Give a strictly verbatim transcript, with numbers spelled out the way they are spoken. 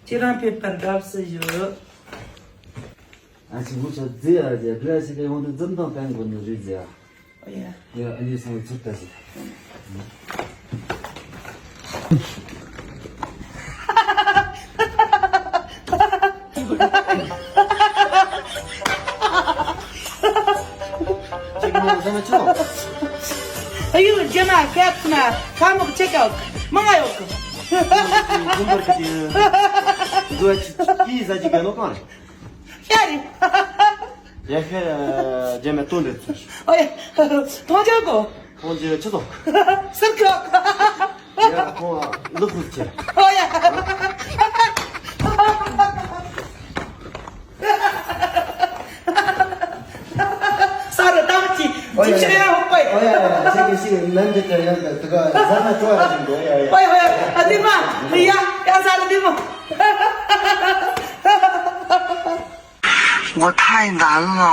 ཁྱེད་རང་ཕེབས་པར་དགའ་བསུ་ཞུ། ཨ་ཅེ་ངོ་ཆ་རྫི་ཡ་རྫི་ཡ་བླ་ཞིག་གི་ཡོང་དུས་འཛུམ་དང་བསྟན་དགོས་ནི་རེད་རྫི་ཡ། ཨོ་ཡ། ཡ་ཨ་ནི་སང་ཚུར་ལྟ་ཞིག་ཅིག་མོ་ཟ་མ་ཆོག་ཨ་ཡུ་རྒྱ་མ་ཁྱད་ན་ཁ་མོག་ཅེ་ཀའོ་མ་ང་ཡོག་གི་ཟུམ་པར་གི་དེ་འདུ་ཅི་ཅི་ཟ་ཅི་ག་ནོ་གང་རེད། ཤ་རེད། ཡ་ཤ་རྒྱ་མ་སྟོན་རེད་ཚུལ། ཨོ་ཡ། ཐོང་ཅོག་གོ་ཐོང་ཅོག་ཆི་ཚོགས། སུར་ཁོག་ཡ་ཁོང་ལུག་ལུག་ཆེ། ཨོ་ཡ། ས་རུ་ཏང་ཅི་ཅི་ཆེ་ཡ་ཧོ་པའི། ཨོ་ཡ་ཡ་ཅི་གི་ཤི་ནན་གི་ཏེ་ཡ་གི་ཏི་ག་ཟ་ན་ཅོ་ཡ་ཅིག་འདུག་ཡ་ཡ། ཨོ་ཡ་ཨོ་ཡ་ཨ་ཏི་མ་ཡ་ཡ་ས་རུ་ཏི་མ། ངོ་ཐག་ཡིན་ད་ལོ།